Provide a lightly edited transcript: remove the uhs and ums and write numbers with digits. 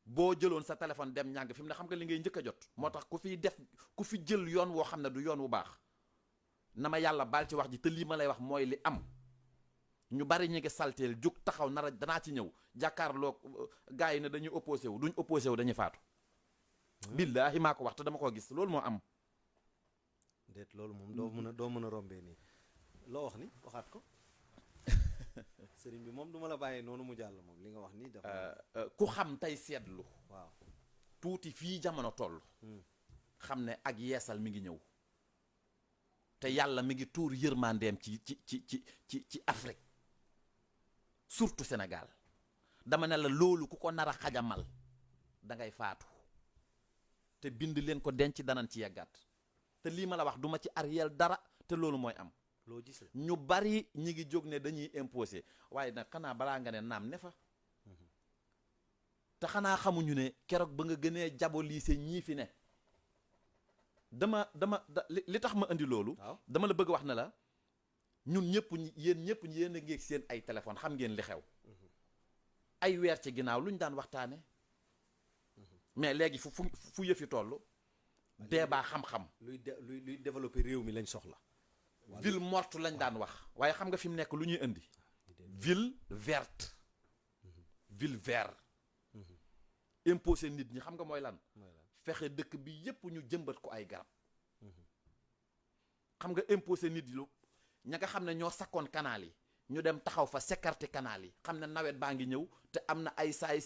boo jëloon sa téléphone dem ñàng fi mu ne xam nga li ngay njëkk a jot moo tax ku fi jël yoon woo xam ne du yoon wu baax na ma yàlla baal ci wax ji te lii ma lay wax mooy li am ñu bari ñu ngi salteel jóg taxaw nar a danaa ci ñëw jàkkaarloo gars yi ne dañuy opposé wu duñ opposé wu dañuy faatu billaahi maa ko wax te dama ko gis loolu moo am déet loolu moom doo mën a rombee nii loo wax ni waxaat ko sëriñ bi moom du ma la bàyyee noonu mu jàll moom li nga wax nii dafa ku xam tey seetlu waaw tuuti fii jamono toll xam ne ak yeesal mi ngi ñëw te yàlla mi ngi tuur yërmandeem ci Afrique surtout Sénégal dama ne la loolu ku ko nar a xajamal da ngay faatu te bind leen ko denc danan ci yeggaat te lii ma la wax duma ci arrière dara te loolu mooy am loo gis la ñu bari ñi ngi jóg ne dañuy imposer waaye nag xanaa balaa nga ne naam ne fa te xanaa xamuñu ne keroog ba nga gënee diaboliser ñii fi ne li tax ma indi loolu dama la bëgg wax ne la ñun ñëpp yéen a ngeeg seen ay téléphone xam ngeen li xew ay weer ci ginnaaw lu ñu daan waxtaane mais léegi fu yëf yi toll débat xam-xam luy développer réew mi lañ soxla ville morte lañ daan wax waaye xam nga fi mu nekk lu ñuy indi ville verte ville vert imposé nit ñi xam nga mooy lan fexe dëkk bi yépp ñu jëmbat ko ay garab xam nga imposé nit yi lu ña nga xam ne ñoo sakkoon canal yi ñu dem taxaw fa sécurité canal yi xam ne nawet baa ngi ñëw te am na ay saay